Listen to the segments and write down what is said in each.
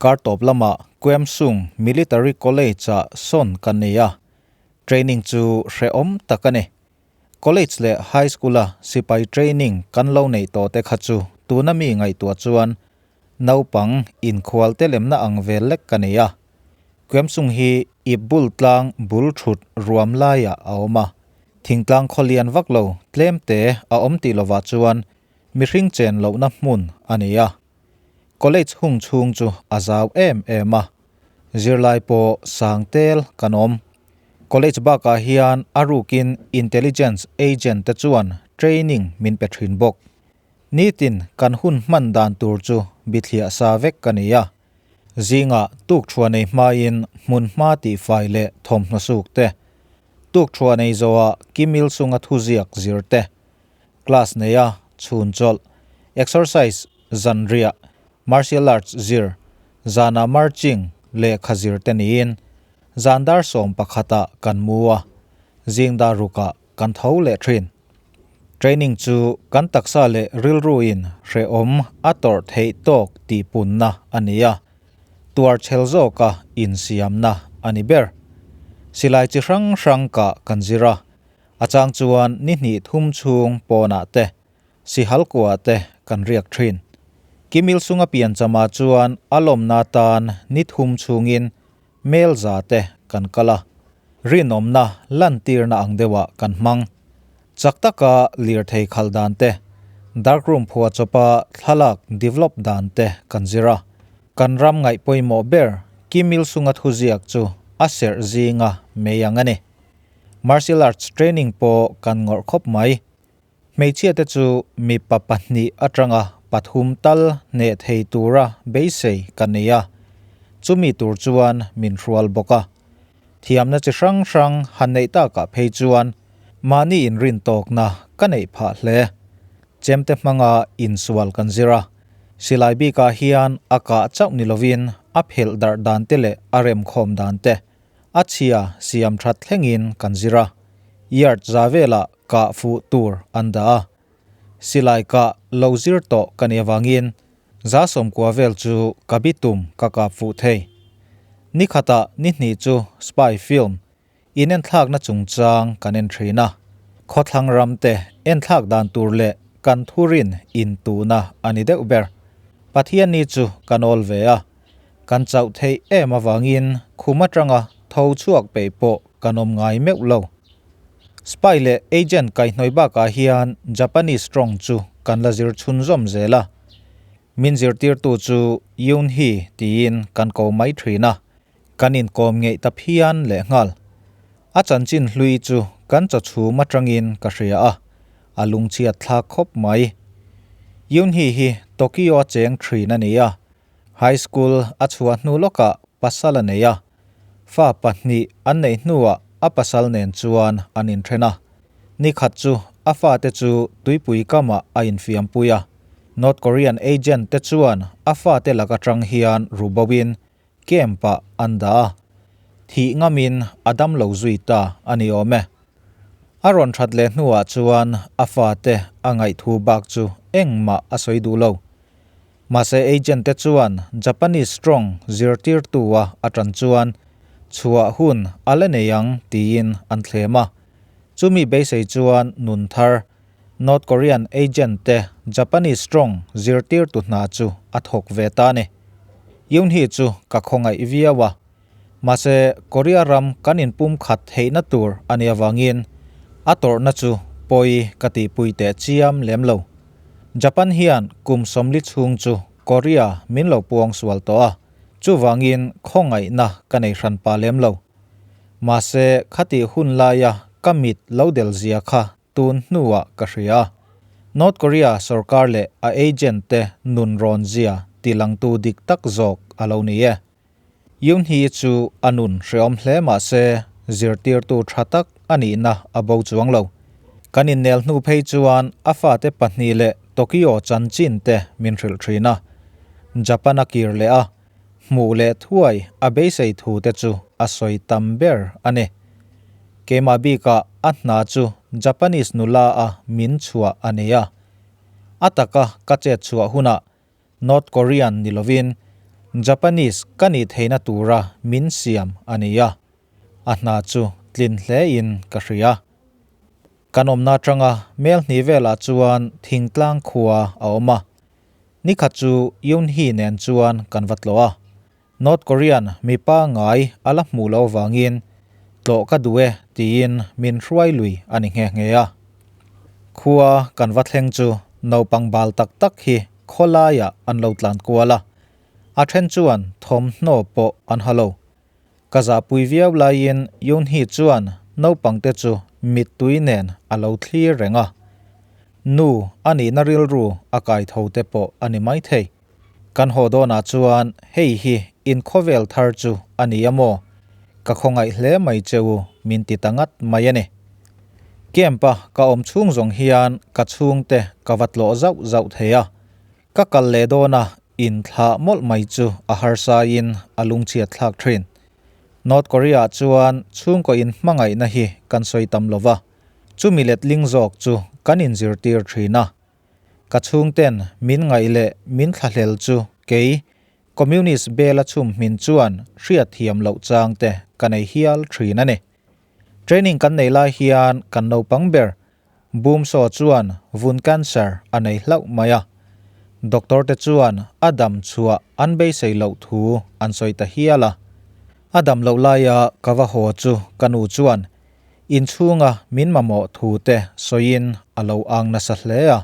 Kar tawp lamah Kwemsung Military College-ah sawn ka nei a, training chu hrehawm tak a ni. College leh High School-a sipai training kan lo neih tawh te kha chu tuna mi ngaihtuah chuan naupang inkhual te lemna ang vel lek ka nei a. Kwemsung hi ip bul tlang bul thut ruam laiah a awm a, thingtlang khawlian vak lo tlem te a awm tih lovah chuan mihring chen lohna hmun a ni a. College hung chhung chu a zau em em a, zirlai pawh sang tel kan awm. College bakah hian a rukin Intelligence Agent te chuan training min pe thin bawk. Nitin kan hun hman dan tur chu bithliah sa vek ka ni a. Zingah tukthuan ei hmain hmun hma tihfai leh thawmhnaw suk te, tukthuan ei zawhah Kim Il Sung-a thuziak zir te, class neia chhun chawlh, exercise zanriah, martial arts zir, zanah marching lehkha zir te niin zan dar 11ah kan mu a, zing dar rukah kan tho leh thin. Training chu kan taksa leh rilruin hrehawm a tawrh theih tawk tih punna a ni a, tuar chhel zawka insiamna a ni ber. Silai chi hrang hrang kah kan zir a, a chang chuan ni hnih thum chhung pawnah te, sihal kuah te kan riak thin. Kim Il Sung-a pianchama chuan a lawmna tan ni thum chhungin mel za te kan kal a, rinawmna lantirna ang deuhah kan hmang. Chak taka lirthei khalh dan te, darkroom phua chawpa thlalak develop dan te kan zir a. Kan ram ngaih pawimawh ber Kim Il Sung-a thuziak chu a serh zinga mei ang a ni. Martial arts training pawh kan ngawrh khawp mai. Hmeichhia te chu mipa pahnih atanga pathum tal hneh thei tura beisei ka nei a, chumi tur chuan min hrual bawk a. Thiamna chi hrang hrang han neih takah phei chuan mahni inrin tawkna ka neih phah hle. Chemte hmanga insual kan zir a, silai bikah hian a kah chauh ni lovin a phelh darh dan te leh a remkhawm dan te A chhia siam that thlengin kan zir a, yard za velah kah fuh tur an dah a. Silai kah lo zir tawh ka nih avangin za 90 vel chu ka bitum ka kap fuh thei. Ni khatah ni hnih chu spy film inenthlakna chungchang kan en thin a, khawthlang ram te enthlak dan tur leh kan thurin intuhna a ni deuh ber. Pathianni chu kan awl ve a. Kan chauh theih em avangin khum atanga tho chhuak peih pawh kan awm ngai meuh lo. Spy leh agent kaihhnawih bakah hian Japanese tawng chu kan la zir chhunzawm zel a. Min zirtirtu chu Yoon Hee tiin kan ko mai thin a, kan inkawm ngeih ta phian lehnghal. A chanchin hlui chu kan chaw chhum atangin ka hria a, a lungchhiat thlak khawp mai. Yoon Hee hi Tokyo a cheng thin a ni a, High school a chhuah hnu lawkah pasal a nei a, fa pahnih an neih hnuah a pasal nen chuan an inthen a. Ni khat chu a fate chu tuipui kamah a infiampui a, North Korean agent te chuan a fate lak atang hian ru boin camp-ah an dah a, thih ngamin a dam lo zui ta a ni awm e. A rawn that leh hnuah chuan a fate a ngaihthu bak chu engmah a sawi duh lo. Mahse agent te chuan Japanese strong zirtirtu a atan chuan chhuah hun a la nei ang tiin an thlem a. Chumi beisei chuan nun thar North Korean agent te Japanese strong zirtirtu hna chu a thawk ve ta ni. Yoon Hee chu ka khawngaih viau a. Mahse Korea ram kan inpum khat theihna tur a nih avangin a tawrhna chu pawi ka tihpui teh chiam lem lo. Japan hian kum 40 chhung chu Korea min lo puang sual tawh a, chuvangin khawngaihna ka nei hran pa lem lo. Mahse khatih hun laia ka mit lo del zia kha tun hnuah ka hria a. North Korea sorkar leh a agent te nun rawn zia tilangtu dik tak zawk a lo ni e. Yoon Hee chu a nun hreawm hle mah se zirtirtu tha tak a nihna a bo chuang lo. Kan innel hnu phei chuan a fate pahnih leh Tokyo chanchin te min hrilh thin a. Japan a kir leh a, hmuh leh thuai a beisei thu te chu a sawi tam ber a ni. Keimah bikah a hna chu Japanese nula a min chhuah a ni a. A taka ka chet chhuah hunah North Korean ni lovin Japanese ka nih theihna tura min siam a ni a, a hna chu tlin hlein ka hria. Kan awmna atanga mel hnih velah chuan thingtlang khua a awm a, nikhat chu Yoonhee nen chuan kan va tlawh a. North Korean mi pangngai a la hmuh loh avangin tlawh ka duh e tiin min hruai lui a ni nghe nghe a. Khua kan va thleng chu naupang bal tak tak hi khawlaiah an lo tlan kual a, a then chuan thawmhnaw pawh an ha lo. Ka zahpui viau laiin Yoonhee chuan naupangte chu mittui nen a lo thlir reng a. Nu a nihna rilru a kai tho te pawh a ni maithei. Kan haw dawnah chuan hei hi in khawvel thar chu a ni a maw? Ka khawngaih hle mai che u min ti ta ngat mai a ni. Camp-a ka awm chhung zawng hian ka chhungte ka va tlawh zauh zauh thei a. Ka kal leh dawna inthlah mawlh mai chu a harsain a lungchhiat thlak thin. North Korea-ah chuan chhungkaw inhmangaihna hi kan sawi tam lo va, chumi letling zawk chu kan inzirtir thin a. Ka chhungten min ngaih leh min thlahlel chu kei Communist bela chhum hmin chuan hriatthiam loh chang te ka nei hial thin a ni. Training kan nei lai hian kan naupang ber Boomsaw chuan vun cancer a nei hlauh mai a. Doctor te chuan a dam chhuah an beisei loh thu an sawi ta hial a. A dam loh laia ka va haw chu ka nu chuan Inchhunga min mamawh thu te sawiin a lo ang nasa hle a,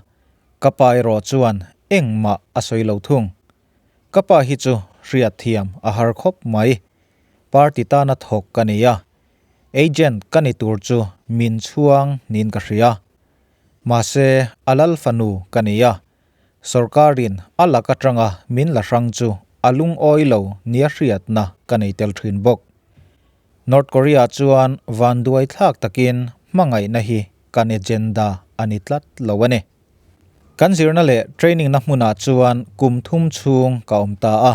ka pa erawh chuan engmah a sawi lo thung. Ka pa hi chu hriatthiam a har khawp mai. Party tana thawk ka ni a, agent ka ni tur chu min chhuang niin ka hria. Mahse a lal fanu ka ni a, sawrkarin a lak atanga min la hrang chu a lungawi lo nia hriatna ka nei tel thin bawk. North Korea chuan vanduai thlak takin hmangaihna hi kan agenda a ni tlat lo a ni. Kan zirna leh training na hmunah chuan kum thum chhung ka awm ta a,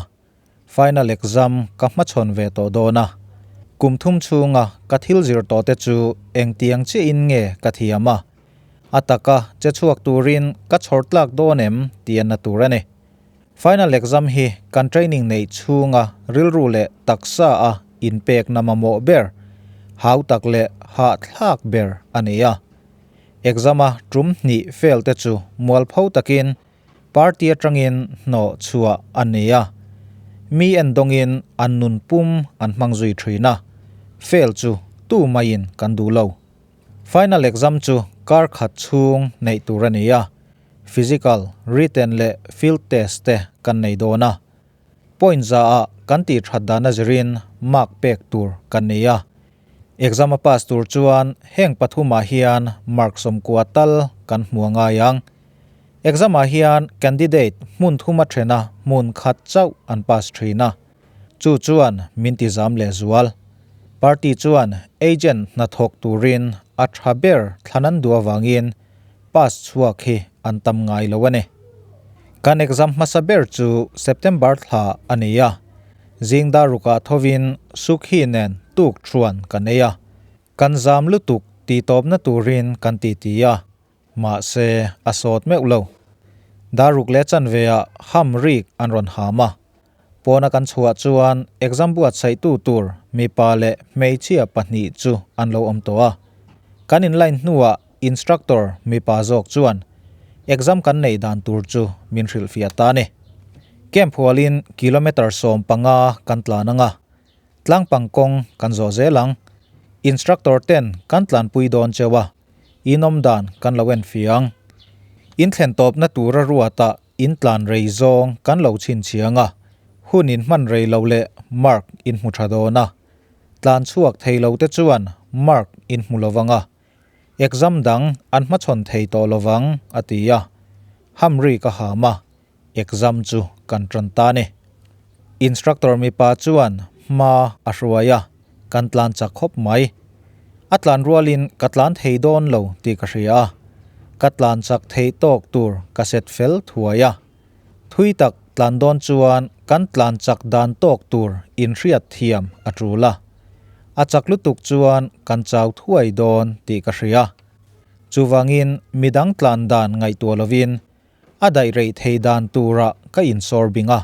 final exam ka hmachhawn ve tawh dawn a. Kum thum chhunga ka thil zir tawh te chu engtiang chiahin nge ka thiam a, a taka che chhuak turin ka chhawr tlak dawn em tih a na tur a ni. Final exam hi kan training neih chhunga rilru leh taksa a inpekna mamawh ber, hau tak leh hahthlak ber a ni a. Exam a tum hnih fail te chu mualpho takin party atangin hnawh chhuah a ni a. Mi endawngin an nun pum an hmang zui thin a, fail chu tu maiin kan duh lo. Final exam chu kar khat chhung neih tur a ni a. Physical, written leh field test te kan nei dawn a. Point za ah kan tih that dan a zirin mark pek tur kan nei a. Exam a pass tur chuan heng pathum ah hian mark sawmkua tal kan hmu a ngai ang. Exam ah hian candidate hmun thum a then a hmun khat chauh an pass thin a. Chu chuan min ti zam leh zual. Party chuan agent hnathawk turin a tha ber thlan an duh avangin pass chhuak hi an tam ngai lo a ni. Kan exam hmasa ber chu September thla a ni a, zing dar rukah thovin Sukhi nen tuk thuan kan ei a, kan zam lutuk tih tawpna turin kan titi a, mahse a sawt meuh lo. Dar ruk leh chanve ah ham rik an rawn ham a, pawna kan chhuah chuan exam buatsaihtu tur mipa leh hmeichhia pahnih chu an lo awm tawh a, kan in line hnuah Instructor mipa zawk chuan exam kan neih dan tur chu min hrilhfiah ta a ni. Camp hualin kilometre 15 kan tlan ang a, tlangpang kawng kan zawh zel ang. Instructor ten kan tlanpui dawn cheu a, in awm dan kan lo enfiah ang. In thlen tawpna tura ruatah in tlan rei zawng kan lo chhinchhiang a, hun in hman rei lo leh mark in hmu tha dawn a. Tlan chhuak thei lo te chuan mark in hmu lo vang a. Exam dang an hmachhawn thei tawh lovang a ti a, Hamri ka ham a, exam chu kan tan ta ni. Instructor mipa chuan hma a hruai a, kan tlan chak khawp mai. A tlan rualin ka tlan thei dawn lo tih ka hria a, ka tlan chak theih tawk tur ka set fel thuai a. Thui tak tlan dawn chuan kan tlan chak dan tawk tur inhriat thiam a tul a. A chak lutuk chuan kan chau thuai dawn tih ka hria. Chuvangin midang tlan dan ngaihtuah lovin a daih reih thei dan turah ka insawr bing a.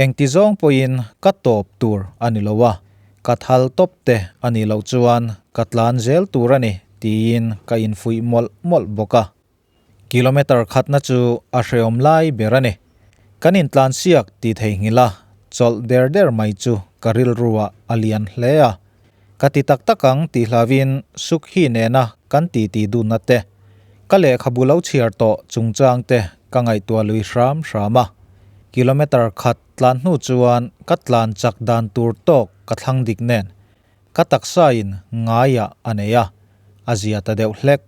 Engti zawng pawhin ka tawp tur a ni lo a, ka thal tawp te a nih loh chuan ka tlan zel tur a ni tiin ka infuih mawlh mawlh bawk a. Kilometre khatna chu a hreawm lai ber a ni. Kan intlan siak ti theihnghilh a, chawlh der der mai chu ka rilruah a lian hle a. Ka ti tak tak ang tih hlauhin Sukhi nena kan titi dunna te, ka lehkhabu lo chhiar tawh chungchang te ka ngaihtuah lui hram hram a. Kilometre khat tlan hnu chuan ka tlan chak dan tur tawk ka thlang dik nen ka taksa in ngaiah a nei a, a zia ta deuh hlek.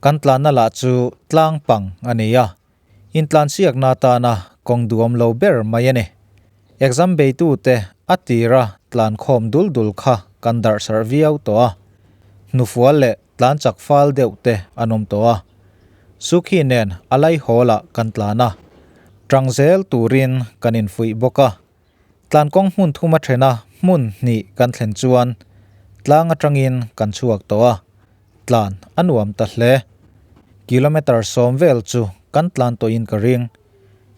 Kan tlanna lah chu tlang pang a ni a, Intlansiakna atana kawng duam lo ber mai a ni. Exam beitute a tira tlan khawm dul dul kha kan darh sarh viau tawh a, hnufual leh tlan chak fal deuh te an awm tawh a. Sukhi nen a laihawl ah kan tlan a, tang zel turin kan infuih bawk a. Tlan kawng hmun thum a then a, hmun hnih kan thlen chuan tlang atangin kan chhuak tawh a, tlan a nuam ta hle. Kilometre 10 vel chu kan tlan tawhin ka ring.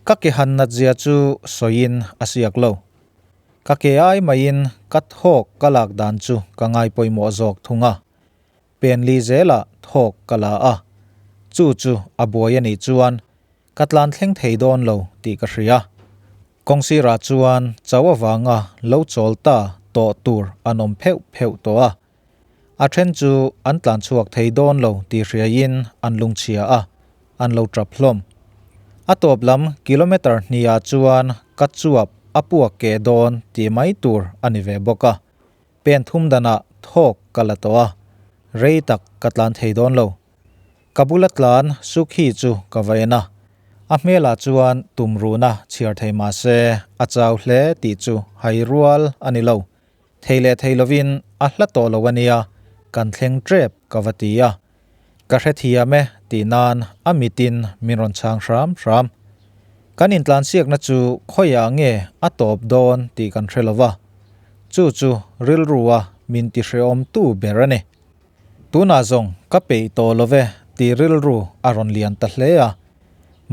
Ka ke han nat zia chu sawiin a siak lo. Ka ke ai maiin ka thawk ka lak dan chu ka ngai pawimawh zawk thung a. Pen li zelah thawk ka la a, chu chu a buai a nih chuan ka tlan thleng thei dawn lo tih ka hria. Kawngsirah chuan chau avanga lo chawl ta tawh tur an awm pheuh pheuh tawh a. A then chu an tlan chhuak thei dawn lo tih hriaiin an lungchhia a, an lo tap hlawm. A tawp lam kilometre hniah chuan ka chuap a puak keh dawn tih mai tur a ni ve bawk a. Pen thum danah thawk ka la tawh a, rei tak ka tlan thei dawn lo. Ka bula tlan Sukhi chu ka va en a, a hmelah chuan tumruhna chhiar thei mah se a chau hle tih chu hai rual a ni lo. Thei leh thei lovin a hla tawh lo a nia, kan thleng tep ka va ti a. Ka hrethiam e tih nan a mitin min rawn chhang hram hram. Kan intlansiakna chu khawiah nge a tawp dawn tih kan hre lo va, chu chu rilrua min tihrehawmtu ber a ni. Tunah zawng ka peih tawh lo ve tih rilru a rawn lian ta hle a.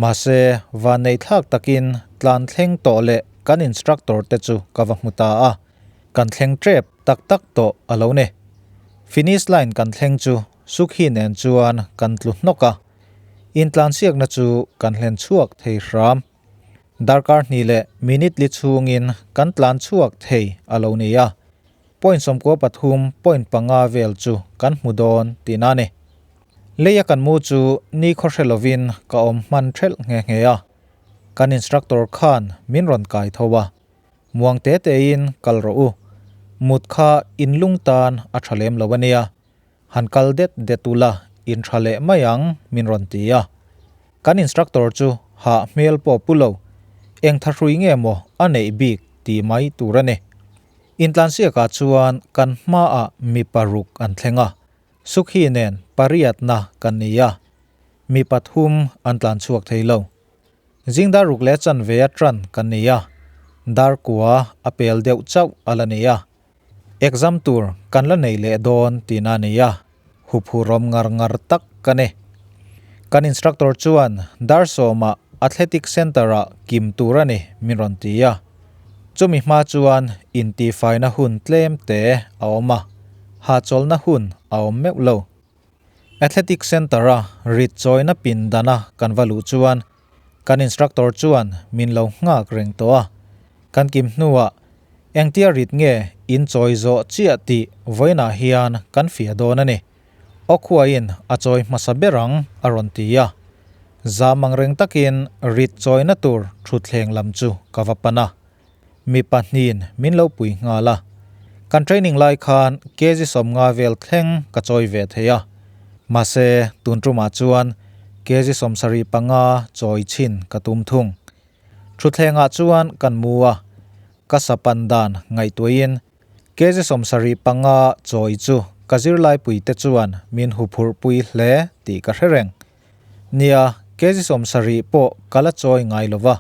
Mahse, vanneihthlak takin tlan thleng tawh leh kan instructor te chu ka va hmu ta a, kan thleng tep tak tak tawh a lo ni. Finish line kan thleng chu Sukhi nen chuan kan tlu hnawk a, intlansiakna chu kan hlen chhuak thei hram. Darkar hnih leh minute li chhungin kan tlan chhuak thei a lo ni a. Point 93 point panga vel chu kan hmu dawn tihna a ni. Leia kan mu chu ni khaw hre lovin ka awm hman thelh nghe nghe a. Kan instructor khan min rawn kai tho a. Muang te tein kal rawh u. Mut kha in lung tan a tha lem lo a nia. Han kal det det ula in tha leh mai ang min rawn ti a. Kan instructor chu hah hmel pawh pu lo. Eng thahrui nge maw a neih bik tih mai tur a ni. Intlansiakah chuan kan hmaah mi paruk an thleng a, Sukhi nen pariatna kan ni a, mi pathum an tlan chhuak thei lo. Zing dar ruk leh chanve a tran kan ni a, dar kua a pel deuh chauh a la ni a, exam tur kan la nei leh dawn tihna a ni a, huphurawm ngar ngar tak ka ni. Kan instructor chuan dar sawmah Athletic Centre-ah kim tur a ni min rawn ti a. Chumi hma chuan intihfaina hun tlem te a awm a, hahchawlhna hun a awm meuh lo. Athletic Centre-a rit chawina pindana kan va luh chuan kan instructor chuan min lo nghak reng tawh a. Kan kim hnuah engtia rit nge in chawi zawh chiah tih vawiinah hian kan fiah dawn a ni. Awkhuain a chawi hmasa ber ang a rawn ti a. Zam ang reng takin rit chawina tur thutthleng lam chu ka va pan a. Mi pahnihin min lo pui nghal a. Kan training lai khan kg 50 vel thleng ka chawi ve thei a. Mahse tun tumah chuan kg 75 chawi chhin ka tum thung. Thutthlengah chuan kan mu a. Ka sapan dan ngaihtuahin Kg 75 chawi chu ka zirlaipuite chuan min huphurhpui hle tih ka hre reng. Nia, kg 70 pawh ka la chawi ngai lo va.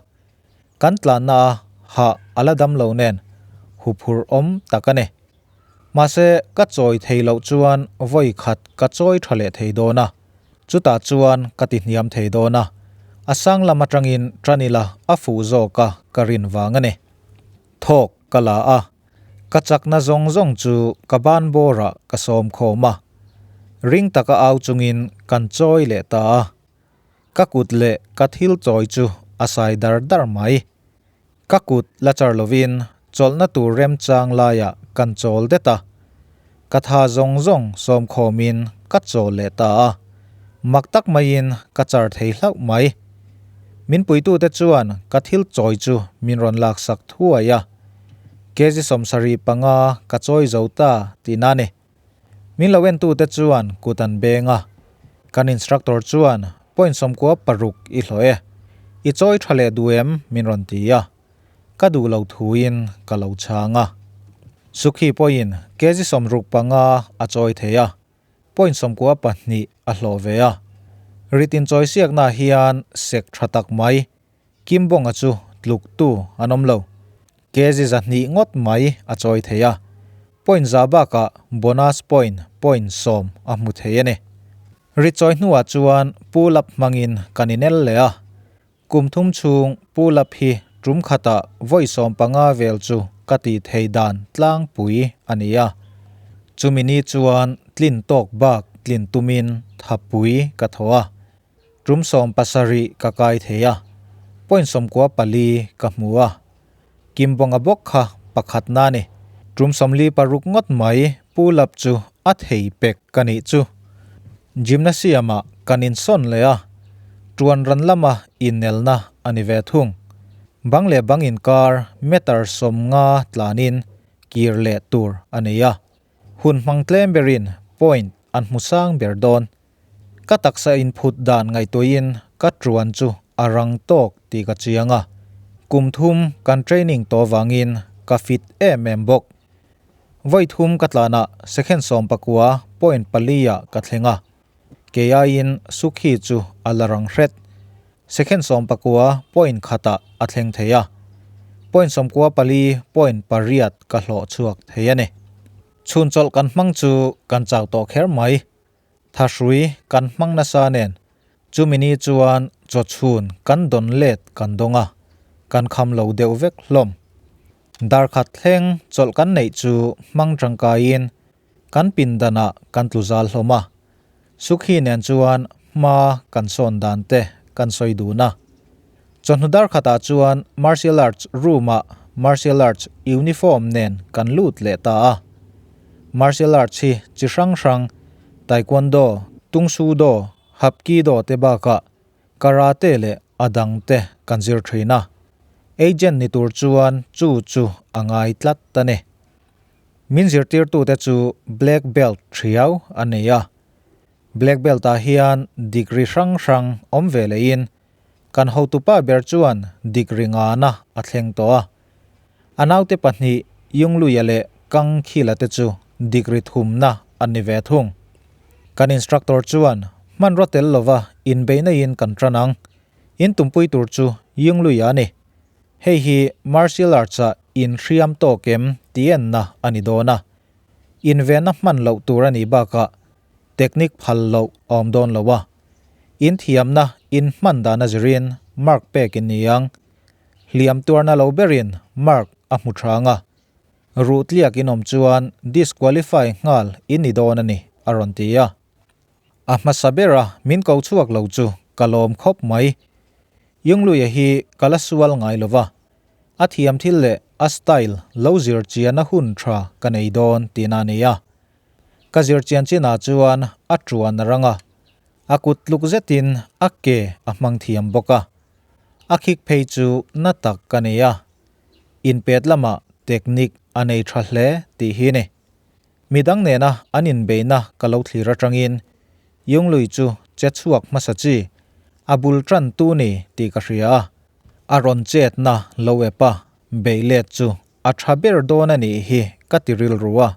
Kan tlanna a hah a la dam lo nen huphurh awm tak a ni. Mahse, ka chawi thei loh chuan vawi khat ka chawi tha leh thei dawn a, chutah chuan ka ti hniam thei dawn a, a sang lam atangin tan ila a fuh zawk a ka rin vang a ni. Thawk ka la a, ka chakna zawng zawng chu ka ban bawrah ka sawm khawm a, ring taka au chungin kan chawi leh ta a. Ka kut leh ka thil chawi chu a sai dar dar mai. Ka kut la char lovin chawlhna tur remchang laiah kan chawl det a, ka tha zawng zawng sawm khawmin ka chawl leh ta a, mak tak maiin ka char thei hlauh mai. Min puitute chuan ka thil chawi chu min rawn laksak thuai a, kg 75 ka chawi zo ta tihna a ni. Min lo entute chuan kut an beng a, kan instructor chuan point 96 i hlawh e, i chawi tha leh duh em min rawn ti a, ka duh lo thuin ka lo chhang a. Sukhi pawhin kg 65 a chawi thei a, point 92 a hlawh ve a. Rit inchawisiaknaah hian sek tha tak mai Kimbawnga chu tluktu an awm lo. Kg 200 ngawt mai a chawi thei a, point za bakah bonus point point 10 a hmu thei a ni. Ri chawi hnuah chuan pull up hmangin kan inel leh a, kum thum chhung pull up hi tum khatah vawi 15 vel chu ka tih thei dan tlangpui a ni a. Chumi ni chuan tlin tawk bak tlin tumin thapui ka thaw a. Tum 70 ka kai thei a, point 94 ka hmu a. Kimbawnga bawk kha pakhat na ni. Tum 46 ngawt mai pull up chu a thei pek ka nih chu. Gymnasium ah kan insawn leh a, tuan ran lama inelna a ni ve thung. Bang leh bang inkar meter 50 tlanin kir leh tur a nei a. Hun hmang tlem berin point an hmu sang ber dawn. Ka taksa inphut dan ngaihtuahin ka tuan chu a rang tawk tih ka chiang a, kum thum kan training tawh vangin ka fit em em bawk. Vawi thum ka tlanah second 19 point pali ah ka thleng a, kei aiin Sukhi chu a la rang hret. Second 19 point khatah a thleng thei a, point 94 point pariat ka hlawh chhuak thei a ni. Chhun chawlh kan hmang chu kan chau tawh kher mai. Thahrui kan hmang nasa nen chumi ni chuan chawchhun kan dawn let kan dawng a, kan kham lo deuh vek hlawm. Darkhat thleng chawlh kan neih chu hmang tangkaiin kan pindanah kan tlu zal hlawm a, Sukhi nen chuan hma kan sawn dan te kan sawi dun a. Chawhnu darkhatah chuan martial arts room-ah martial arts uniform nen kan lut leh ta a. Martial arts hi chi hrang hrang Taekwondo, Tungsudo, Hapkido te bakah Karate leh a dang te kan zir thin a. Agent ni tur chuan chu chu a ngai tlat a ni. Min zirtirtute chu black belt thiau a nei a. Black belt ah hian degree hrang hrang awm ve lehin Kan hotupa ber chuan degree ngana a thleng tawh a. A naute pahnih Yungluia leh Kang Khila te chu degree thumna an ni ve thung. Kan instructor chuan hmanraw tel lova inbeihna in kan tan ang. In tumpui tur chu Yungluia a ni. Hei hi martial arts ah inhriam tawk em tih enna a ni dawn a. Invenna hman loh tur a nih bakah technique phal loh a awm dawn lo a. In thiamna in hman dan a zirin mark pek in ni ang. Hliam tuarna lo berin mark a hmu thang a. Ruh tliak in awm chuan disqualify nghal in ni dawn a ni, a rawn ti a. A hmasa bera min ko chhuak lo chu ka lawm khawp mai. Yungluia hi ka la sual ngai lo va. A thiam thil leh a style lo zir chian a hun tha ka nei dawn tihna a ni a. Ka zir chian chinah chuan a tuan a rang a, a kut tluk zetin a ke a hmang thiam bawk a. A khik phei chu na tak ka nei a, inpet lamah technique a nei tha hle tih hi ni. Midang nena an inbeihna ka lo thlir atangin Yunglui chu che chhuak hmasa chi, a bul tan tu ni tih ka hria a, a rawn chetna lo ep a, beih let chu a tha ber dawn a nih hi ka ti rilru a.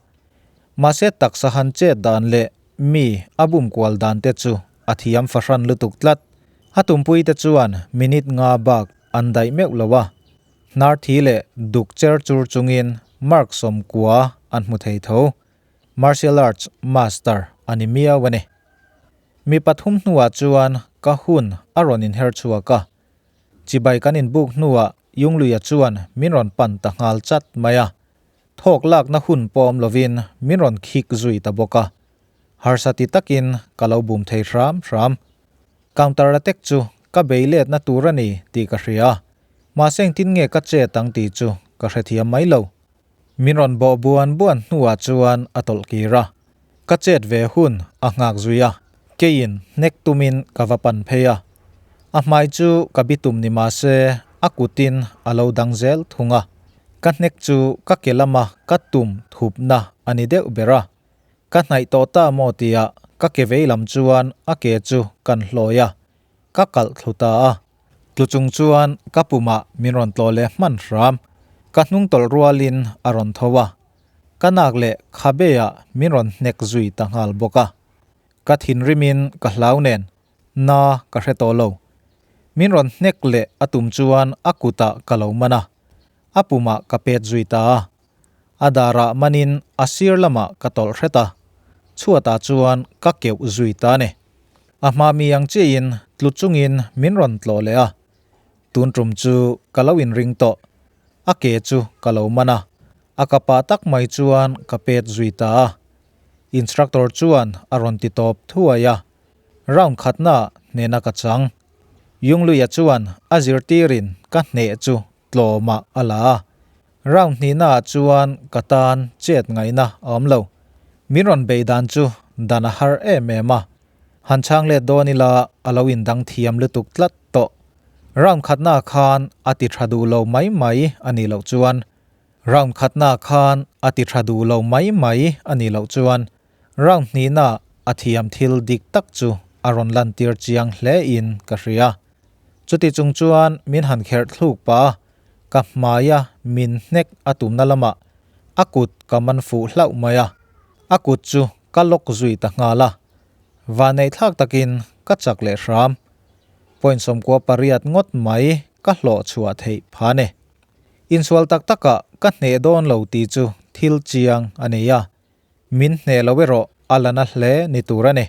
Mahse taksa han chet dan leh mi a bum kual dan te chu a thiam fahran lutuk tlat. A tumpui te chuan minute nga bak an daih meuh lo a. Hnar thi leh duk cher chur chungin mark 90 an hmu thei tho. Martial arts master a ni miau a ni. Mi pathum hnuah chuan ka hun a rawn inher chhuak a. Chibai kan inbuk hnuah. Yungluia chuan min rawn pan ta nghal chat mai a. Thawk lakna hun pawh awm lovin min rawn khik zui ta bawk a. Harsa ti takin ka lo bum thei hram hram. Counter attack chu ka bei letna tur a ni tih ka hria a, mahse engtin nge ka chet ang tih chu ka hrethiam mai lo. Min rawn bawh buan buan hnuah chuan a tawlh kir a, ka chet ve hun a nghak zui a, keiin hnek tumin ka va pan phei a. A hmai chu ka bitum ni mahse a kutin a lo dang zel thung a, ka hnek chu ka ke lama ka tum thupna a ni deuh ber a. Ka hnaih tawh ta maw tia ka ke vei lam chuan a ke chu kan hlawi a, ka kalh thlu ta a. Tlu chung chuan ka pumah min rawn tlawh leh hman hram. Ka hnung tawlh rualin a rawn tho a, ka nak leh khabeah min rawn hnek zui ta nghal bawk a. Ka thinrimin ka hlau nen, na ka hre tawh lo. Min rawn hnek leh a tum chuan a kutah ka lo man a, a pumah ka pet zui ta a. A darah manin a sir lamah ka tawlh hret a, chhuatah chuan ka keuh zui ta a ni. A hma mi ang chiahin tlu chungin min rawn tlawh leh a, tun tum chu ka lo inring tawh. A ke chu ka lo man a, a ka pah tak mai chuan ka pet zui ta a. Instructor chuan a rawn ti tawp thuai a, round khatnaah hnehna ka chang. Yungluia chuan a zirtirin ka hneh chu tlawmah a la a, round hnihnaah chuan ka tan chet ngaihna a awm lo. Min rawn bei dan chu dan a har em em a, han chhang let dawn ila a lo indang thiam lutuk tlat tawh. Round khatnaah khan a ti tha duh lo mai mai a nih loh chuan round khatnaah khan a ti tha duh lo mai mai a nih loh chuan round hnihnaah a thiam thil dik tak chu a rawn lantir chiang hle in ka hria. Chuti chung chuan min han kherh thluk pah a, ka hmaia min hnek a tumna lamah a kut ka man fuh hlauh mai a, a kut chu ka lock zui ta nghal a. Vanneih thlak takin ka chak leh hram. Point 18 ngawt mai ka hlawh chhuah theih phan e. Insual tak takah ka hneh dawn lo tih chu thil chiang a ni a, Min hneh lo erawh a la na hle ni tur a ni.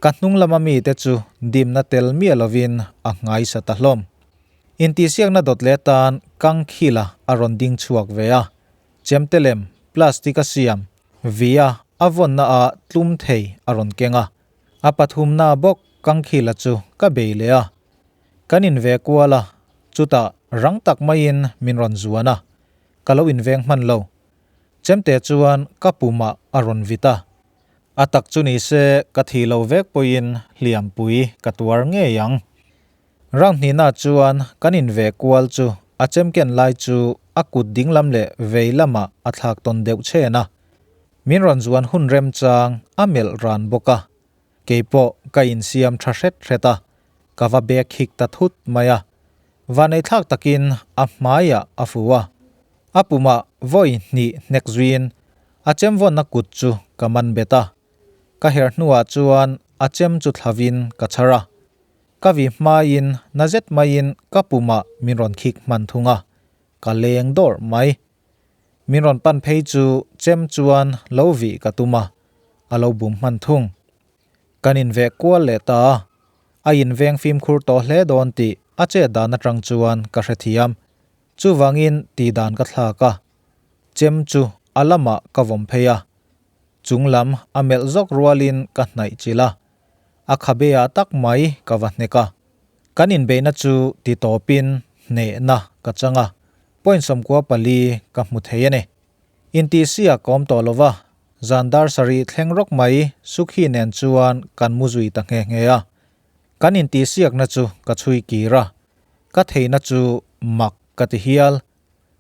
Ka hnung lama mite chu dimna tel miah lovin a nghaisa ta hlawm. Intihsiakna dawt leh tan kang khila a rawn ding chhuak ve a. Chemte lem, plastic a siam, via a vawnna ah tlum thei a rawn keng a. A pathumna bawk kang khila chu ka bei leh a. Kan inve kual a, chutah rang tak maiin min rawn zuan a. Ka lo inveng hman lo. Chemte chuan ka pumah a rawn vit a, a tak chu ni se ka thih lo vek pawhin hliampui ka tuar ngei ang. Round hnihna chuan kan inveh kual chu a chemken lai chu a kut dinglam leh vei lamah a thlak tawn deuh chhen a, min rawn zuan hun remchang a melh ran bawk a, keipawh ka insiam tha hret hret a, ka va bek khik ta thut mai a, vaneihthlak takin a hmaiah a fu a. A pumah vawi hnih hnek zuiin a chem vawnna kut chu ka man bet a. Ka herh hnuah chuan a chem chu thlavin ka chhar a. Ka vi hmaiin na zet maiin ka pumah min rawn khik hman thung a, ka leng dawrh mai. Min rawn pan phei chu chem chuan lo vih ka tum a, a lo bum hman thung. Kan inveh kual leh ta a, a inveng fimkhur tawh hle dawn tih a chet dan atang chuan ka hrethiam. Chuvangin tihdan ka thlak a, chem chu a lamah ka vawm phei a, chung lam a melh zawk rualin ka hnaih chilh a, a khabeah tak mai ka va hnek a. Kan inbeihna chu ti tawpin hnehna ka chang a, point 94 ka hmu thei a ni. Intihsiak ka awm tawh lo va, zan dar sarih thleng rawk mai Sukhi nen chuan kan mu zui ta nghe nghe a. Kan intihsiakna chu ka chhui kir a, ka theihna chu mak ka ti hial.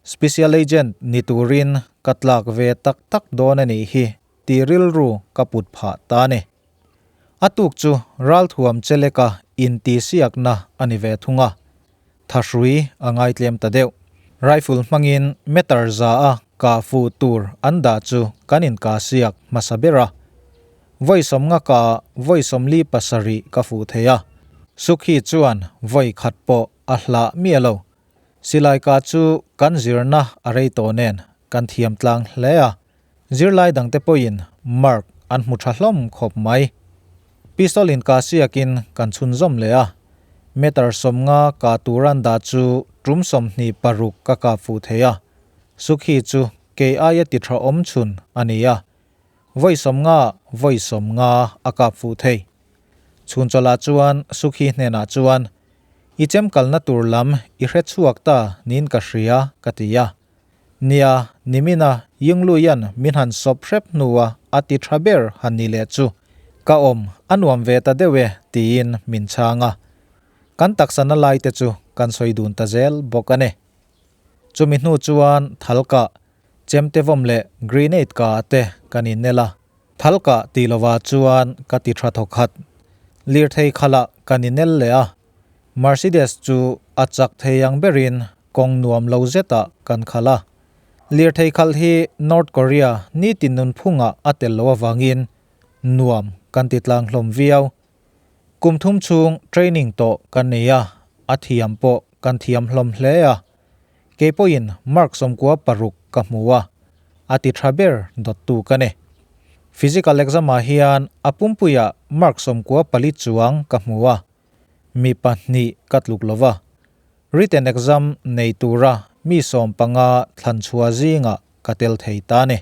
Special agent ni turin ka tlak ve tak tak dawn a nih hi tih rilru ka put phah ta a ni. A tuk chu ralthuam cheleka intihsiakna a ni ve thung a, thahrui a ngaitlem ta deuh. Rifle hmangin meter za a kah fuh tur an dah chu kan inkahsiak hmasa ber a. Vawi sawmnga ka vawi 47 ka fuh thei a, Sukhi chuan vawi khat pawh a hlah miah lo. Silai ka chu kan zirna a rei tawh nen kan thiam tlang hle a, zirlai dangte pawhin mark an hmu tha hlawm khawp mai. Pistol in ka siakin kan chhunzawm leh a, Meter 50 kah tur an dah chu tum 26 ka kap fuh thei a. Sukhi chu kei aia ti tha awm chhun a ni a. Vawi 50 vawi 50 a kap fuh thei. Chhun chawlh ah chuan Sukhi hnenah chuan, I chem kalna tur lam i hre chhuak ta niin ka hria ka ti a. Nia, nimina Yingluian min han sawp hrep hnua a ti tha ber han ni leh chu ka awm a nuam ve ta deuh e tiin min chhang a. Kan taksana lai te chu kan sawi dun ta zel bawk a ni. Chumi hnu chuan thalkah, chemte vawm leh grenade kah te kan innel a. Thalkah tih lovah chuan ka ti tha thawk khat. Lirthei khalah kan innel leh a. Mercedes chu a chak thei ang berin kawng nuam lo zetah kan khalh a. Lirthei khalh hi North Korea nitin nunphungah a tel loh avangin nuam kan ti tlang hlawm viau. Kum thum chhung training tawh kan nei a, a thiam pawh kan thiam hlawm hle a. Kei pawhin mark 96 ka hmu a, a ti tha ber dawttu ka ni. Physical exam ah hian a pumpuiah mark 94 chuang ka hmu a, mi pahnih ka tluk lo va. Written exam nei tura mi 15 thlan chhuah zingah ka tel thei ta ni.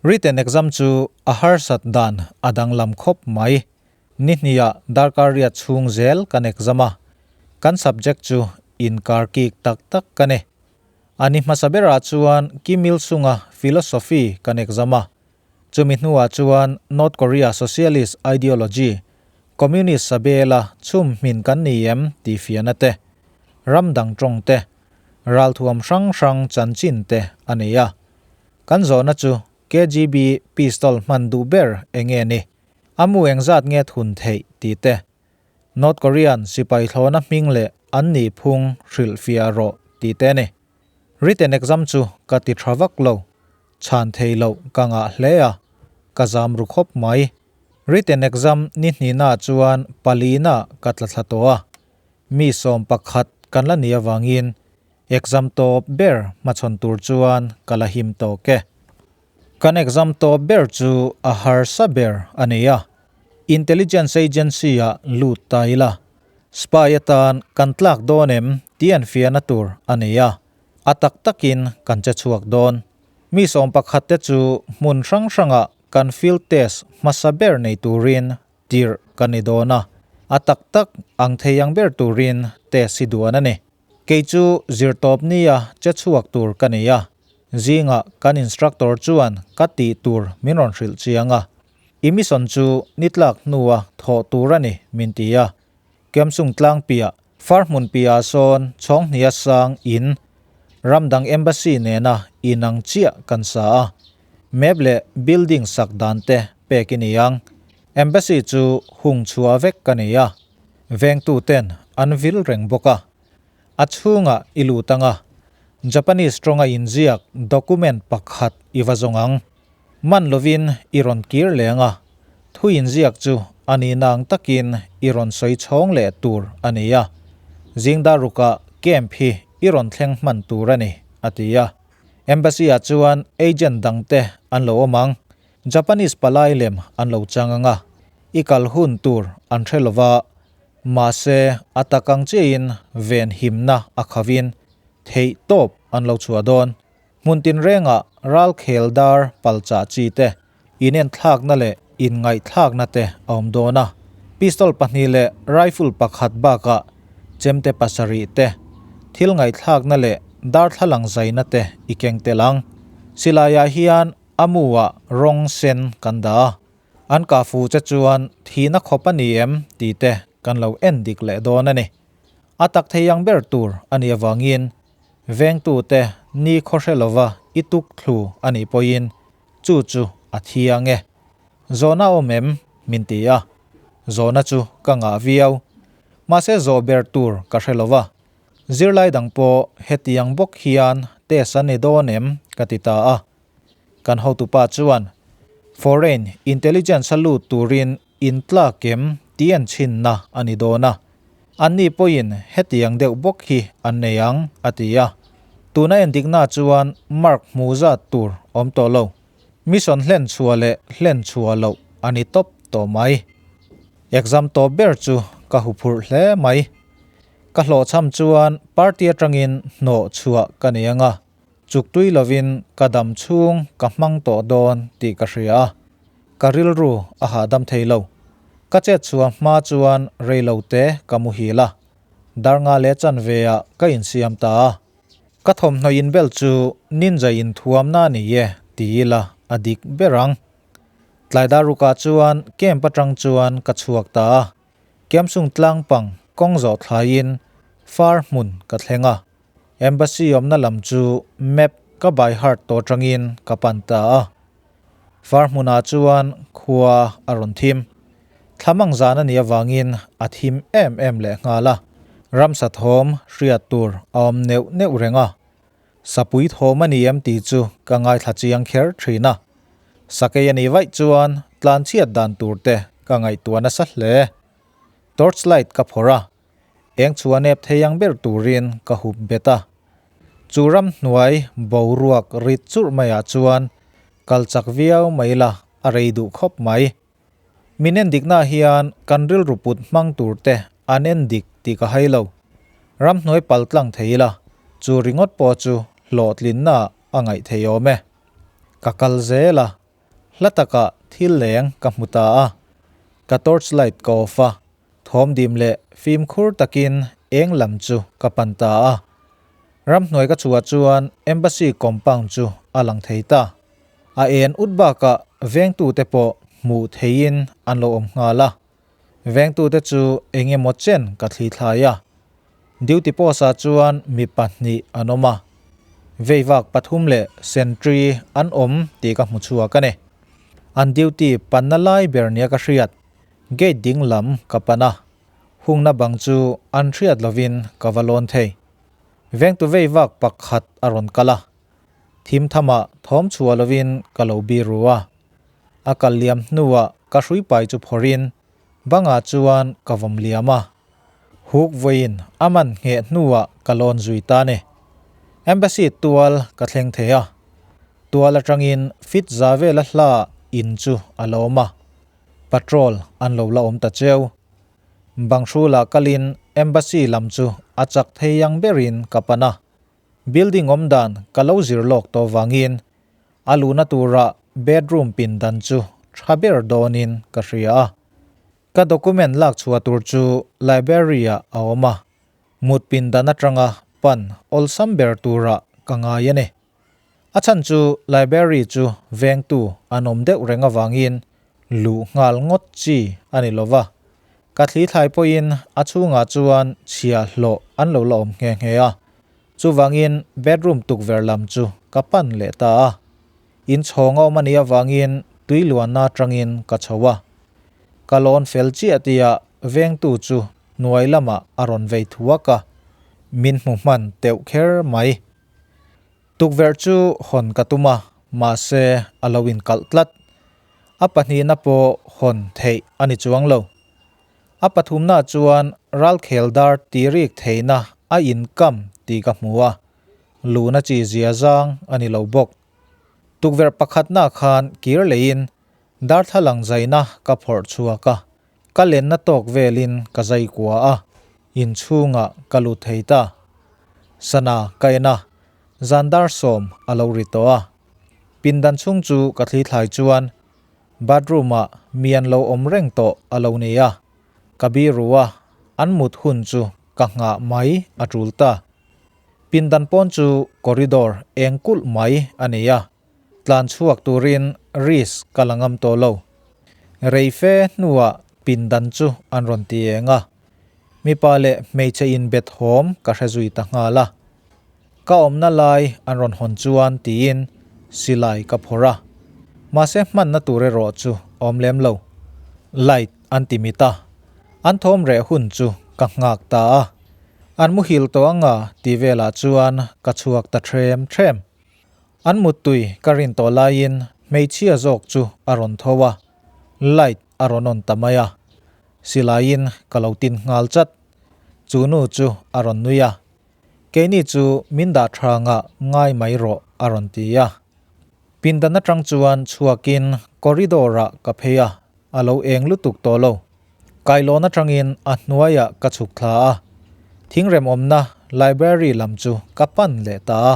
Written exam chu a harsat dan a danglam khawp mai. Ni hniah darkar riat chhung zel kan exam a, kan subject chu inkar kik tak tak ka ni. A ni hmasa berah chuan Kim Il Sung-a philosophy kan exam a, chumi hnuah chuan North Korea socialist ideology, communist sabela chhum hmin kan ni em tih fiahna te, ram dang tawng te, ralthuam hrang hrang chanchin te a nei a. Kan zawhna chu KGB pistol hman duh ber enge ni? A mu engzat nge thun theih tih te. North Korean sipai thlawna hming leh an nih phung hrilh fiah rawh tih te a ni. Written exam chu ka ti tha vak lo. Chhan thei loh ka ngah hle a, ka zam ru khawp mai. Written exam ni hnihna chuan palina ka tla thla tawh a. Mi 11 kan la nih avangin exam tawp ber hmachhawn tur chuan ka la him tawk e. Kan exam tawp ber chu a harsa ber a ni a, Intelligence Agency ah lut ta ila, spy atan kan tlak dawn em tih an fiahna tur a ni a, a tak takin kan che chhuak dawn. Mi 11 te chu hmun hrang hrangah kan field test hmasa ber nei turin tirh kan ni dawn a, a tak tak ang thei ang ber turin test hi duan a ni. Kei chu zirtawp nia che chhuak tur ka ni a, zingah kan instructor chuan ka tih tur min rawn hrilh chiang a, i mission chu ni tlak hnua thawh tur a ni min ti a, Kemsung tlang piah, far hmun piahah sawn chhawnghnia sang in ramdang embassy nena inang chiah kan sa a, map leh building sak dan te pek i ni ang, embassy chu hung chhuah vek ka ni a. Vengtu ten an vil reng bawk a, a chhungah i lut ang a, Japanese tawnga inziak document pakhat i va zawng ang. Man lovin i rawn kir leng a, thu inziak chu a nihna ang takin i rawn sawi chhawng leh tur a ni a, Zingdarukah camp hi i rawn thleng hman tur a ni, a ti a. Embassy-ah chuan agent dangte an lo awm ang. Japanese palai lem an lo chang ang a, i kal hun tur an hre lova, mahse a tak ang chiahin ven himna a khavin theih tawp an lo chhuah dawn. Hmun tinrengah ral khel dar palchah chi te, inenthlakna leh inngaihthlakna te a awm dawn a. Pistol pahnih leh rifle pakhat bakah chemte pasarih te, thil ngaihthlakna leh darthlalang zaina te i keng tel ang. Silaiah hian A mu ah rawng sen kan dah a, an kah fu che chuan thihna khawp a ni em tih te kan lo en dik leh dawn a ni. A tak thei ang ber tur a nih avangin vengtu te ni khaw hre lova i tuk thlu a nih pawhin chu chu a thiang e. Zawhna awm em? min ti a, zawhna chu ka ngah viau. Mahse zawh ber tur ka hre lova, zirlai dang pawh hetiang bawk hian test an ni dawn em ka ti ta a. Kan hotupa chuan Foreign Intelligence a lut turin in tlak em tih an chhinna a ni dawn a, anni pawhin hetiang deuh bawk hi an nei ang, a ti a. Tuna endikna chuan mark hmu zat tur awm tawh lo. Mission hlen chhuah leh hlen chhuah loh a ni tawp tawh mai. Exam tawp ber chu ka huphurh hle mai. Ka hlawhchham chuan party atangin hnawh chhuah ka nei anga, chuk tui lovin ka dam chhung ka hmang tawh dawn tih ka hria a, ka rilru a hahdam thei lo. Ka chet chhuah hma chuan rei lo te ka muhil a, darnga leh chanve ah ka insiam ta a. Ka thawmhnaw inbel chu ninja inthuamna a ni e ti ila a dik ber ang. Tlaidarukah chuan camp atang chuan ka chhuak ta a. Kiamsung tlang pang kawng zawh thlaiin far hmun ka thleng a, Embassy awmna lam chu map ka by heart tawh atangin ka pan ta a. Far hmunah chuan khua a rawn thim. Thlamang zan a nih avangin a thim em em leh nghal a, ramsa thawm hriat tur a awm neuh neuh reng a. Sapui thawm a ni em tih chu ka ngaithla chiang kher thin a. Sakei a nih vaih chuan tlan chhiat dan tur te ka ngaihtuah nasa hle. Torch light ka phawrh a, eng chhuah nep thei ang ber turin ka hup bet a. Chu ramhnuai boruak rit churh maiah chuan kal chak viau mai la a rei duh khawp mai. Min en dikna hian kan rilru put hmang tur te an en dik tih ka hai lo. Ramhnuai pal tlang thei ila, chu ringawt pawh chu hlawhtlinna a ngaih thei awm e. Ka kal zel a, hla takah thil leng ka hmu ta a. Ka torch light ka off a, thawm dim leh fimkhur takin eng lam chu ka pan ta a. Ramhnuai ka chhuah chuan Embassy compound chu a lang thei ta. A en ut bakah vengtute pawh hmuh theihin an lo awm nghal a. Vengtute chu eng emaw chen ka thli thlai a. Duty post-ah chuan mi pahnih an awm a. Veivak pathum leh sentry an awm tih ka hmu chhuak a ni. An duty panna lai ber nia ka hriat, gate ding lam ka pan a. Hungna bang chu an hriat lovin ka va lawn thei. Vengtu veivak pakhat a rawn kal a. Thim thamah thawm chhuah lovin ka lo bir ru a. A kal liam hnuah ka hrui pai chu phawrhin bangah chuan ka vawm liam a. Huk vawiin a man ngheh hnuah ka lawn zui ta ni. Embassy tual ka thleng thei a. Tual atangin fit za vela hla in chu a lo awm a. Patrol an lo la awm ta cheu. Banghrula kalin Embassy lam chu a chak thei ang berin ka pan a. Building awm dan ka lo zir lawk tawh vangin a luhna tura bedroom pin dan chu tha ber dawnin ka hria a. Ka document lak chhuah tur chu library-ah a awm a, mut pin dan atanga pan awlsam ber turah ka ngai a ni. A chhan chu library chu vengtu an awm deuh reng avangin luh nghal ngawt chi a ni lova, ka thli thlai pawhin a chhungah chuan chhia hlawh an lo la awm nghe nghe a, chuvangin bedroom tukverh lam chu ka pan leh ta a. Inchhawng a awm a nih avangin tui luanna atangin ka chho a, ka lawn fel chiah tihah vengtu chu hnuai lamah a rawn vei thuak a, min hmu hman teuh kher mai. Tukverh chu hawn ka tum a, mahse a lo inkalh tlat. A pahnihna pawh hawn theih a ni chuang lo. A pathumna chuan ralkhel dar tirik theihna a inkam tih ka hmu a, luhna chi zia zang a ni lo bawk. Tukverh pakhatna khan kir leiin darthlalang zaina ka phawrh chhuak a, ka lenna tawk velin ka zai kua a, inchhungah ka lut thei ta. Sana ka en a, zan dar sawm a lo ri tawh a. Pindan chhung chu ka thli thlai chuan bathroom-ah mi an lo awm reng tawh a lo ni a, ka biru a, an mut hun chu ka nghah mai a tul ta. Pindan pawn chu corridor eng kulh mai a ni a. Tlan chhuak turin risk ka la ngam tawh lo. Rei fe hnuah pindan chu an rawn ti eng a, mipa leh hmeichhe inbet hawm ka hre zui ta nghal a. Ka awmna lai an rawn hawn chuan tiin silai ka phawrh a, mahse hmanna tur erawh chu awm lem lo. Light an ti mit a, an thawm reh hun chu ka nghak ta a. An muhil tawh anga tih velah chuan ka chhuak ta threm threm. An muttui ka rin tawh laiin hmeichhia zawk chu a rawn tho a, light a rawn on ta mai a. Silaiin ka lo tin nghal chat. Chu nu chu a rawn nui a, Keini chu min dah tha ngah ngai mai rawh a rawn ti a. Pindan atang chuan chhuakin corridor ah ka phei a, a lo eng lutuk tawh lo. Kailawn atangin a hnuaiah ka chhuk thla a. Thingrem awmna library lam chu ka pan leh ta a.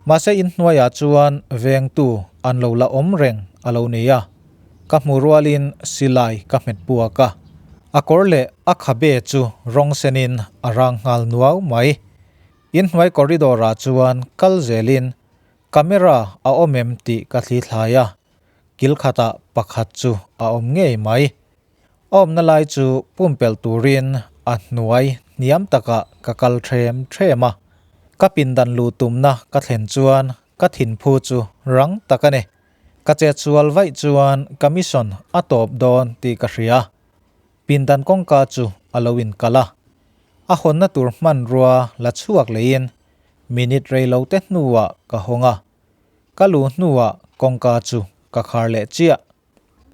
Mahse inhnuaiah chuan vengtu an lo la awm reng a lo ni a. Ka hmu rualin silai ka hmet puak a. A kawr leh a khabe chu rawng senin a rang nghal nuau mai. Inhnuai corridor ah chuan kal zelin camera a awm em tih ka thli thlai a. Kil khatah pakhat chu a awm ngei mai. A awmna lai chu pumpelh turin a hnuai hniam takah ka kal threm threm a. Ka pindan luh tumna ka thlen chuan ka thinphu chu rang tak a ni. Ka chetsual vaih chuan ka mission a tawp dawn tih ka hria. Pindan kawngka chu a lo inkalh a. A hawnna tur hmanrua la chhuak leiin minute rei lo te hnuah ka hawng a. Ka luh hnuah kawngka chu ka khar leh chiah.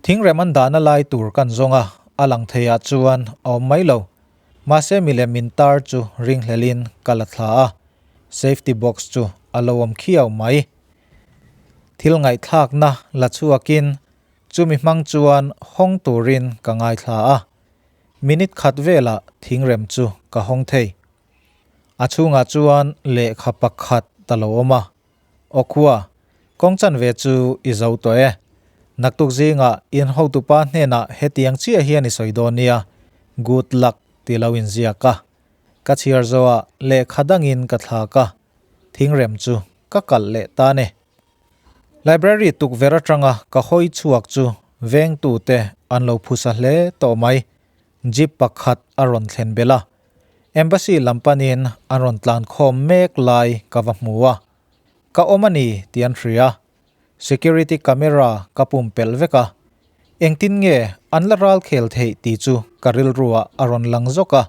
Thingrem an dahna lai tur kan zawng a, a lang theiah chuan a awm mai lo. Mahse milem min tar chu ringhlelin ka la thla a, safety box chu a lo awm khiau mai. Thil ngaihthlakna la chhuakin chumi hmang chuan hawng turin ka ngaithla a, minute khat velah thingrem chu ka hawng thei. A chhungah chuan lehkha pakhat a lo awm a. Aw khua, kawng chanve chu i zo tawh e. Naktuk zingah in hotupa hnenah hetiang chiah hian i sawi dawn nia, good luck ti lo inziak a. Ka chhiar zawhah lehkha dangin ka thlak a, thingrem chu ka kalh leh ta ni. Library tukverh atanga ka hawi chhuak chu vengtute an lo phusa hle tawh mai. Jeep pakhat a rawn thlen belh a, Embassy lam panin an rawn tlan khawm mek lai ka va hmu a. Ka awm a ni tih an hria. Security camera ka pumpelh vek a. Engtin nge an la ral khel theih tih chu ka rilruah a rawn lang zawk a.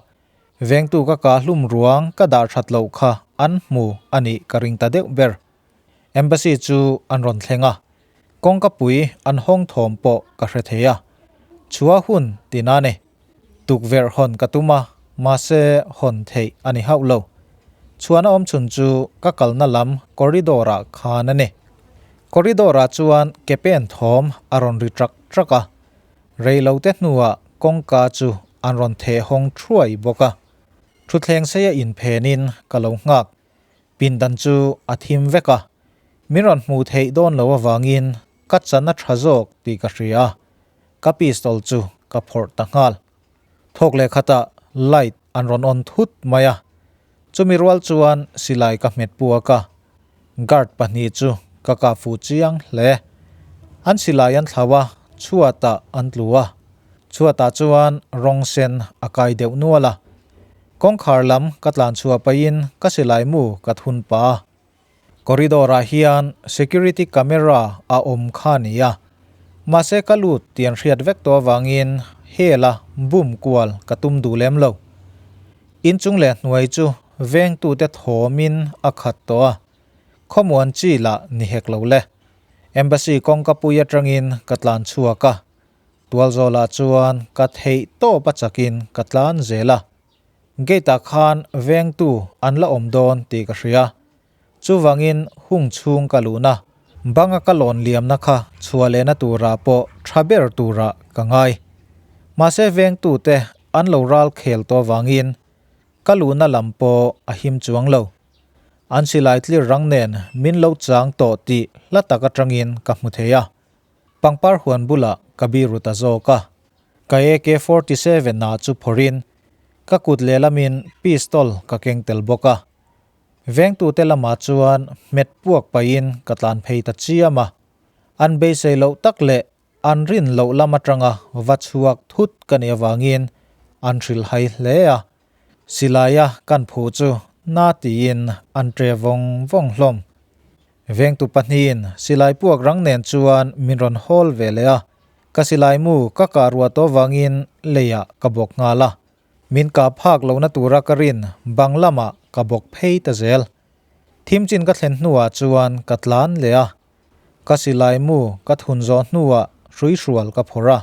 Vengtu ka kah hlum ruang ka dah that loh kha an hmu a nih ka ring ta deuh ber. Embassy chu an rawn thleng a. Kawngka pui an hawng thawm pawh ka hre thei a. Chhuah hun tina ni. Tukverh hawn ka tum a, mahse hawn theih a ni hauh lo. Chhuahna awm chhun chu ka kalna lam corridor ah khan a ni. Corridor ah chuan ke pen thawm a rawn ri trak trak a. Rei lo te hnuah kawngka chu an rawn theh hawng thuai bawk a. Thutthleng seia inphenin ka lo nghak. Pindan chu a thim vek a, min rawn hmuh theih dawn lo avangin ka chan a tha zawk tih ka hria a, ka pistol chu ka phawrh ta nghal. Thawk leh khatah light an rawn on thut mai a, chumi rual chuan silai ka hmet puak a, guard pahnih chu ka kah fuh chiang hle. An silai an thlau a, chhuatah an tlu a, chhuatah chuan rawng sen a kai deuh nual a. Kawngkhar lam ka tlan chhuah pahin ka silai mu ka thun pah a. Corridor ah hian security camera a awm kha a ni a, mahse ka lut tih an hriat vek tawh avangin hela bum kual ka tum duh lem lo. Inchung leh hnuai chu vengtute thawmin a khat tawh a, khawmuan chi lah ni hek lo le. Embassy kawngka pui atangin ka tlan chhuak a, Tualzawlah chuan ka theih tawp a chakin ka tlan zel a. Gate ah khan vengtu an la awm dawn tih ka hria. Chuvangin hung chhung ka luhna, banga ka lawn liamna kha chhuah lehna turah pawh tha ber turah ka ngai. Mahse vengtute an lo ral khel tawh avangin ka luhna lam pawh a him chuang lo. An silai tlir rang nen min lo chang tawh tih hla tak atangin ka hmu thei a. Pangpar huan bulah ka biru ta zawk a, ka AK-47 ah chu phawrhin ka kut lehlamin pistol ka keng tel bawk a. Vengtute lamah chuan hmet puak pahin ka tlan phei ta chiam a, an beisei loh tak leh an rin loh lam atanga va chhuak thut ka nih avangin an hrilhhai hle a, silaia kan phuh chu na tiin an ṭe vawng vawng hlawm. Vengtu pahnihin silai puak rang nen chuan min rawn hawl ve leh a, ka silai mu ka kah ruah tawh vangin leiah ka bawk nghal a. Min kah phak lohna tura ka rin bang lamah ka bawk phei ta zel. Thim chin ka thlen hnuah chuan ka tlan leh a, ka silai mu ka thun zawh hnuah hruihrual ka phawrh a,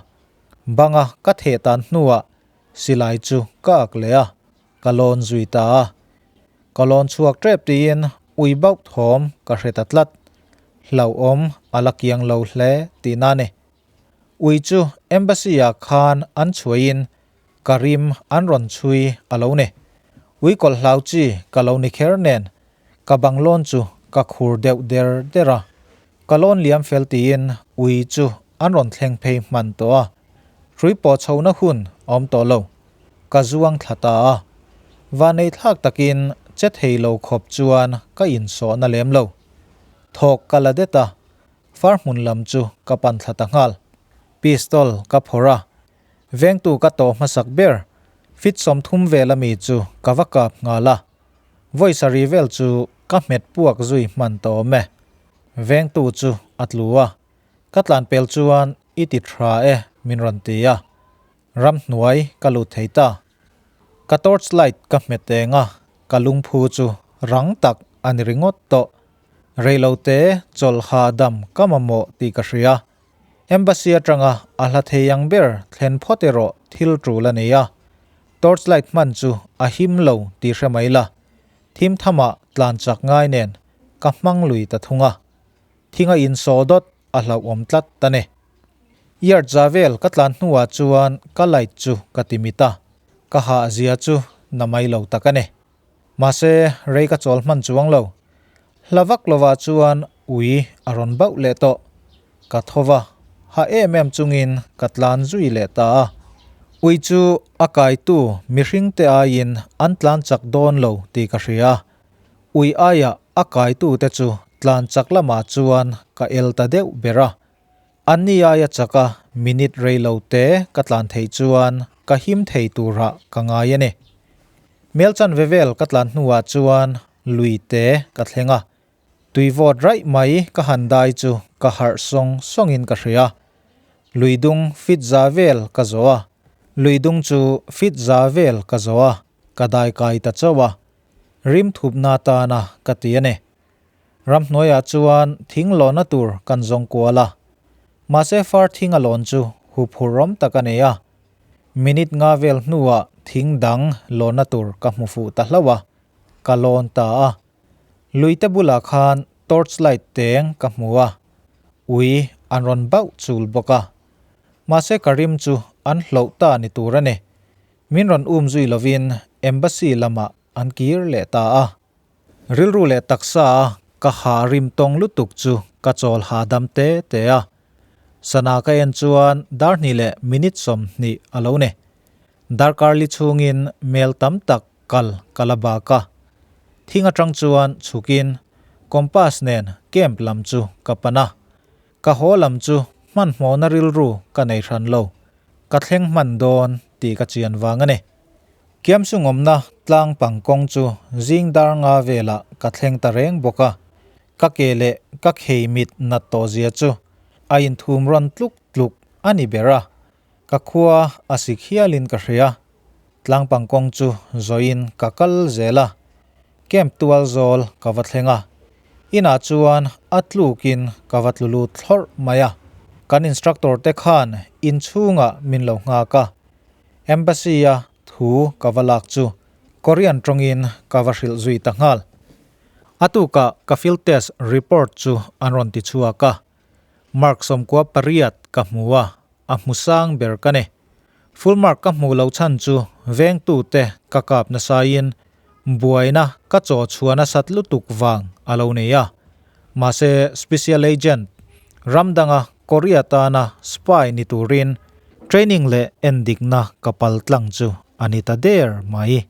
banga ka theh tan hnuah silai chu ka ak leh a, ka lawn zui ta a. Ka lawn chhuak tep tiin ui bauh thawm ka hre ta tlat. Hlauhawm a la kiang lo hle tihna a ni. Ui chu Embassy ah khan an chhuahin ka rim an rawn chhui a lo ni. Ui kawlh hlau chi ka lo ni kher nen ka bang lawn chu ka khur deuh der der a. Ka lawn liam fel tiin ui chu an rawn thleng phei hman tawh a, hrui pawh chhohna hun a awm tawh lo. Ka zuang thla ta a, vanei thlak takin che thei lo khawp chuan ka insawhna lem lo. Thawk ka la det a, far hmun lam chu ka pan thla ta nghal. Pistol ka phawrh a, vengtu ka tawh hmasak ber fit 30 vel ami chu ka va kap nghal a. Vawi sarih vel chu ka hmet puak zui hman ta awm e. Vengtu chu a tlu a, ka tlan pel chuan i ti tha e min rawn ti a, ramhnuai ka lut thei ta. Ka torch light ka hmet eng a, ka lungphu chu rang tak a ni ringawt tawh. Reilote chawlh hahdam ka mamawh tih ka hria. Embassy atanga a hla thei ang ber thlen phawt erawh thil tul a nei a, torchlight hman chu a him lo tih hre mai la, thim thamah tlan chak ngai nen ka hmang lui ta thung a, thinga insaw dawt a hlauhawm tlat a ni. Yard za vel ka tlan hnuah chuan ka light chu ka ti mit a, ka hah zia chu na mai lo tak a ni. Mahse rei ka chawl hman chuang lo. Hla vak lovah chuan ui a rawn bauh leh tawh. Ka tho va, ha em em chungin ka tlan zui leh ta a. Ui chu a kaitu mihringte aiin an tlan chak dawn lo tih ka hria. Ui aiah a kaitute chu tlan chak lamah chuan ka el ta deuh ber a. Anni aia chaka minute rei lo te ka tlan theih chuan ka him thei turah ka ngai a ni. Mel chanve vel ka tlan hnuah chuan lui te ka thleng a, tui vawt raih mai ka han dai chu ka harh sawng sawngin ka hria. Lui dung fit za vel ka zawh a, lui dung chu fit za vel ka zawh a, ka dai kai ta chauh a, rim thupna atana ka ti a ni. Ramhnuaiah chuan thing lawna tur kan zawng kual a, mahse far thing a lawn chu huphurhawm tak a nei a. Minute nga vel hnuah thing dang lawna tur ka hmu fuh ta hlauh a, ka lawn ta a. Luite bulah khan torch light teng ka hmu a, ui an rawn bauh chul bawk a. Mahse ka rim chu an hloh ta ni tur a ni. Min rawn um zui lovin embassy lamah an kir leh ta a. Rilru leh taksa a ka ha rim tawng lutuk chu ka chawl hahdam te te a. Sana ka en chuan dar hnih leh minute 20 a lo ni. Darkar li chhungin mel tam tak kal ka la bak a. Thing atang chuan chhukin compass nen camp lam chu ka pan a. Ka haw lam chu hmanhmawhna rilru ka nei hran lo. Ka thleng hman dawn tih ka chian vang a ni. Kiamsungawmna tlang pang kawng chu zing dar nga velah ka thleng ta reng bawk a. Ka ke leh ka khei mit nat tawh zia chu a inthum rawn tluk tluk a ni ber a. Ka khua a sik hialin ka hria. Tlang pang kawng chu zawiin ka kal zel a. Camp tual zawl ka va thleng a. Inah chuan a tlukin ka va tlu lut thlawrh mai a. Kan instructor te khan inchhungah min lo nghak a. Embassy a thu ka va lak chu Korean tawngin ka va hrilh zui ta nghal. A tukah ka field test report chu an rawn ti chhuak a. Mark 98 ka hmu a, a hmu sang ber ka ni. Full mark ka hmuh loh chhan chu vengtute ka kap nasaiin buaina ka chaw chhuah nasat lutuk vang a lo nei a. Mahse Special Agent ram danga Korea tana spy ni turin training leh endikna ka pal tlang chu a ni ta der mai.